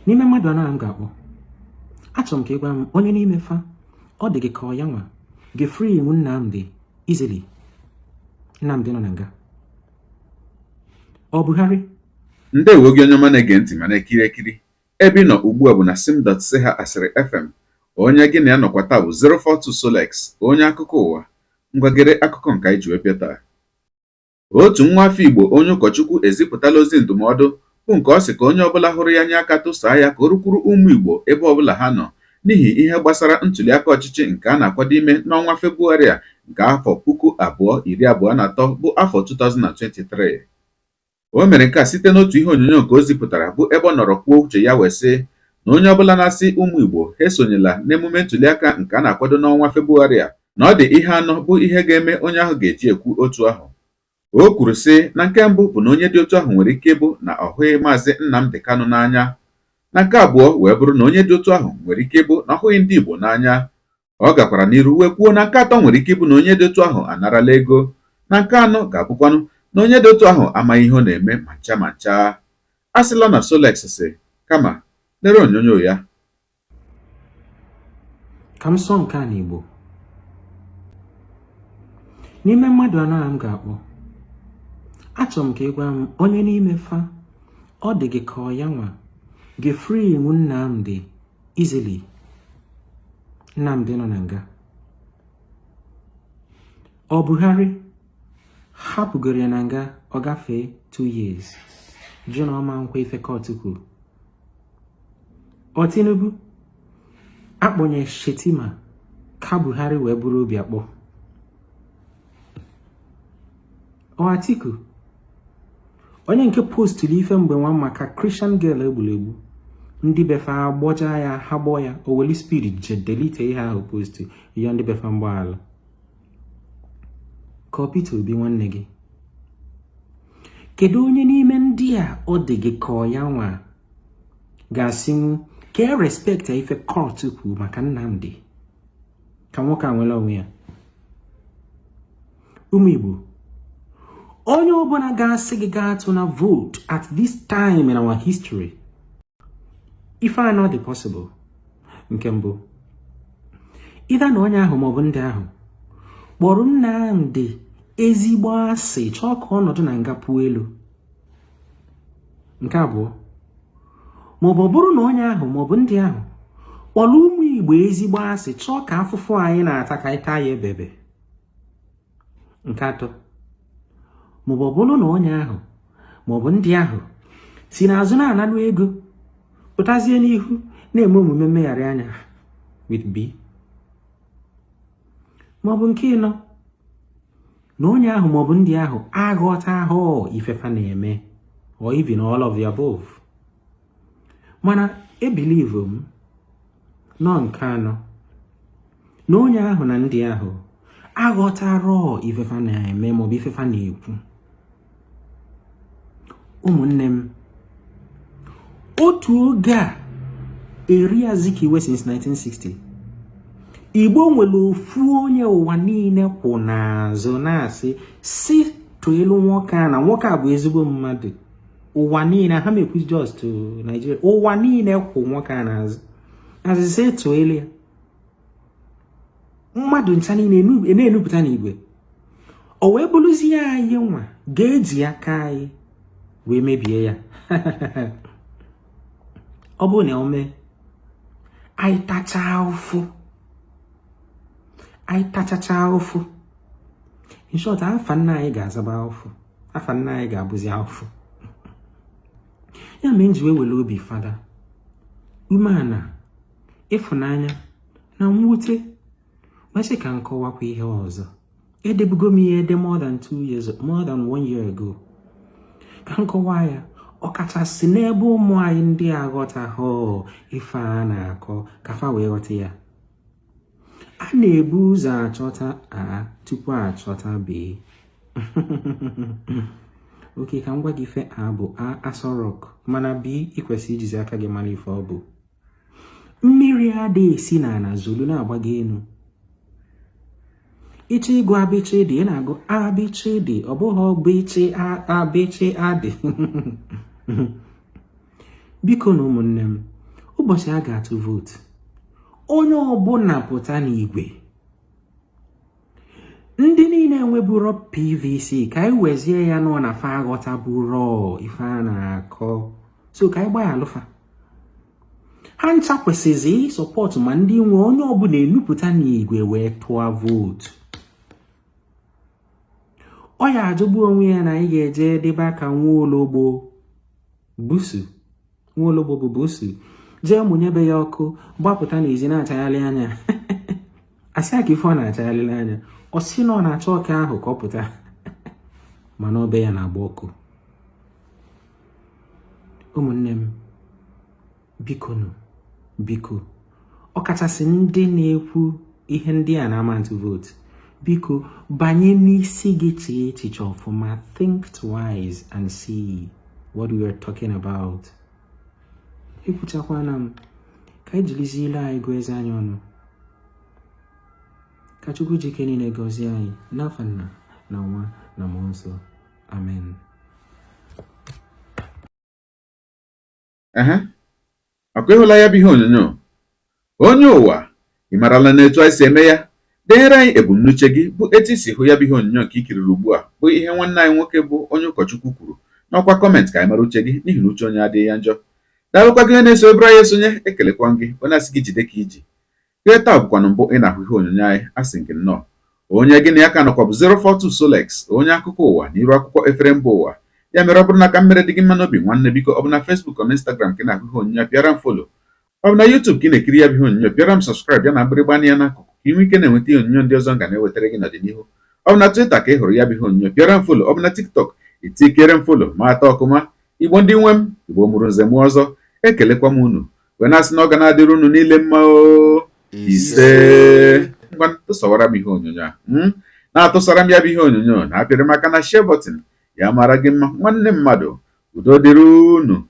N'ime mmadụ anọ a m ga-akpọ, achọrọ m ka ị gwa m onye n'ime fa ọ dị gị ka ọ ya nwa ga-free Nnamdi easily. Nnamdi nọ na nga. Ọ Buhari? Ndewo gị onye ọma na-ege ntị ma na-ekiri ekiri. Ebe ị nọ ugbu a bụ na sim.si ha asịrị FM. Onye gị na ya nọkwa taa bụ 042 Solex, onye akụkọ ụwa. Ngwagere akụkọ nke anyị ji wee bịa taa. Otu nwa afọ Igbo onye ụkọchukwu ezipụtala ozi ndụmọdụ bụ nke ọ sị ka onye ọbụla hụrụ ya nye aka tụsaa ya ka o rukwuru ụmụ Igbo ebe ọbụla ha nọ n'ihi ihe gbasara ntụliaka ọchịchị nke a na-akwado ime n'ọnwa Febụwarị a nke afọ 2023 bụ afọ 2023. O mere nke a site n'otu ihe onyonyo nke o zipụtara bụ ebe ọ nọrọ kwuo uche ya wee sị na onye ọbụla na-asị ụmụ Igbo ha esonyela n'emume ntụliaka nke a na-akwado n'ọnwa Febụwarị a na ọ dị ihe anọ bụ ihe ga-eme onye ahụ ga-eji ekwu otu ahụ. O kwuru sị na nke mbụ bụ na onye dị otu ahụ nwere ike ịbụ na ọ hụghị Maazị Nnamdi Kanu n'anya. Na nke abụọ wee bụrụ na onye dị otu ahụ nwere ike ịbụ na ọ hụghị ndị Igbo n'anya. Ọ gakwara n'iru wee kwuo na nke atọ nwere ike ịbụ na onye dị otu ahụ anarala ego. Na nke anọ ga-abụkwanụ na onye dị otu ahụ amaghị ihe ọ na-eme ma ncha ma ncha. A sịla na Solex sị, kama lere onyonyo ya. Ka m sụọ nke a n'Igbo. N'ime mmadụ anọ a m ga-akpọ, achọrọ m ka ị gwa m onye n'ime fa ọ dị gị ka ọ ya nwa ga-free Nnamdi easily. Nnamdi nọ na nga. Ọ Buhari hapụgoro ya na nga ọ gafee 2 years jụ na ọ ma nkwa ife court kwuru. Ọ Tinubu akpọnye Shetima ka Buhari wee bụrụ obi akpọ. Ọ Atiku onye nke postụrụ ife mgbe nwa maka Christian girl egburu egbu, ndị be fa agbọja ya, ha gbọọ ya, o weli speed je delete ihe ahụ post yọọ ndị be fa mgbaghara. Ka ọ Peter Obi nwanne gị, kedu onye n'ime ndị a ọ dị gị ka ọ ya nwa ga-asịnwu ka e respect ife court kwuru maka Nnamdi ka nwoke a nwere onwe ya? Ụmụ Igbo, onye ọbụla ga-asị gị gaa atụna vote at this time in our history, ife anọ dị possible. Nke mbụ, either na onye ahụ maọbụ ndị ahụ kpọrọ Nnamdi ezigbo asị chọọ ka ọnọdụ na nga pụọ elu. Nke abụọ, maọbụ ọ bụrụ na onye ahụ maọbụ ndị ahụ kpọrọ ụmụ Igbo ezigbo asị chọọ ka afụfụ anyị na-ata ka anyị taa ya ebebe. Nke atọ, maọbụ ọ bụrụ na onye ahụ maọbụ ndị ahụ si n'azụ na-analụ ego pụtazie n'ihu na-eme omume mmegharị anya with B. Maọbụ nke ịnọ, na onye ahụ maọbụ ndị ahụ aghọtahụ ife fa na-eme, or even all of the above. Mana ebelieve m nọ nke anọ, na onye ahụ na ndị ahụ aghọtarọ ife fa na-eme maọbụ ife fa na-ekwu. Ụmụnne m, otu oge a eri Azikiwe since 1960, Igbo nwere ofu onye ụwa niile kwụ n'azụ na-asị si tụọ elu nwoke a na nwoke a bụ ezigbo mmadụ. Ụwa niile ha mekwu just Nigeria, ụwa niile kwụ nwoke a n'azụ azịza tụọ elu ya. Mmadụ ncha niile na-enupụta n'igwe, o wee bụrụzie anyị nwa ga-eji aka anyị wee mebie ya. Ọ bụrụ na o mee, anyị tachaa ụfụ, anyị tachacha ụfụ. In short, afa nna anyị ga-azaba ụfụ, afa nna anyị ga-abụzi ụfụ. Ya mere m ji wee were obi fada umeala, ịfụnanya na mwute wee sị ka m kọwakwa ihe ọzọ. Edebugo m ihe ede more than 2 years, more than one year ago. Ka m kọwaa ya, ọkachasị n'ebe ụmụ anyị ndị aghọtaghọ ife a na-akọ, ka fa wee ghọta ya. A na-ebu ụzọ achọta a tupu achọta b. Okay, ka m gwa gị ife a bụ. A, Aso Rock. Mana b, ị kwesịrị ijizi aka gị mara ife ọ bụ. Mmiri adịghị esi n'ala zolu na-agbago elu. Ịchọ ịgụ abịchị dị, ị na-agụ abịchị dị, ọ bụghị ọbịchị abịchị adị. Biko na ụmụnne m, Ụbọchị a ga-atụ vootu, onye ọbụla pụta n'igwe. Ndị niile enweburo PVC, ka anyị wezie ya nọ na fa aghọtaburo ife a na-akọ, so ka anyị gbaghalụ fa. Ha ncha kwesịrị ịsupport, ma ndị nwe onye ọbụla enupụta n'igwe wee tụọ vootu. Ọ ya ajọgbu onwe ya na anyị ga-eje debe aka nwa ologbo busu, nwa ologbo bụ busu, jee mụnyebe ya ọkụ, gbapụta n'ezi na-achagharị anya. Asị ka ife ọ na-achagharịla anya, ọ sị na ọ na-achọ ọka ahụ ka ọ pụta, mana obe ya na-agba ọkụ. Ụmụnne m, biko nụ, biko, ọkachasị ndị na-ekwu ihe ndị a na-ama ntụ vootu, biko banye n'isi gị, chee echiche ọfụma. Think twice and see what we are talking about. Ekwuchakwana m ka anyị jirizie ile anyị gụọ eze anyị ọnụ. Ka Chukwu jike niile gọzie anyị n'afa Nna na Nwa na Mmụọ Nsọ. Amen. Ehe, ọkwa ịhụla ya bụ ihe onyonyo? Onye ụwa, ị marala na etu anyị si eme ya. Denyere anyị ebumnuche gị bụ etu i si hụ ya bụ ihe onyonyo nke i kiriri ugbu a, bụ ihe nwanne anyị nwoke bụ onye ụkọchukwu kwuru n'ọkwa comment, ka anyị mara uche gị, n'ihi na uche onye adịghị ya njọ. Daalụkwa gị onye na-eso ebere anyị esonye. Ekelekwa gị onye asị gị jide ka iji gị. Taa bụkwanụ mbụ ị na-ahụ ihe onyonyo anyị, asị gị nnọọ. Onye gị na ya ka nọkwa bụ 042 Solex, onye akụkọ ụwa na iru akwụkwọ efere mba ụwa. Ya mere, ọ bụrụ na ka m mere dị gị mma n'obi, nwanne, biko, ọ bụ na Facebook, ọ na Instagram ka ị na-ahụ ihe onyonyo, pịara m follow. Ọ bụ na YouTube ka ị na-ekiri ya bụ ihe onyonyo, pịara m subscribe ya na mgbịrịgba ya n'akụkụ, ka ị nwee ike na-enweta ihe onyonyo ndị ọzọ m ga na-ewetara gị n'ọdịnihu. Ọ bụ na Twitter ka ị hụrụ ya bụ ihe onyonyo, pịara m follow. Ọ bụ na TikTok, itikere m follow ma atọ ọkụma. Igbo ndị nwe m, Igbo mụrụ nze mụọ ọzọ, ekelekwa m unu wee na-asị na ọ ga na-adịrị unu niile mma o. Ise. Ngwa, tụsawara m ihe onyonyo a, na-atụsara m ya bụ ihe onyonyo, na-apịrị m aka na share button. Ya mara gị mma, nwanne mmadụ. Udo dịrị unu.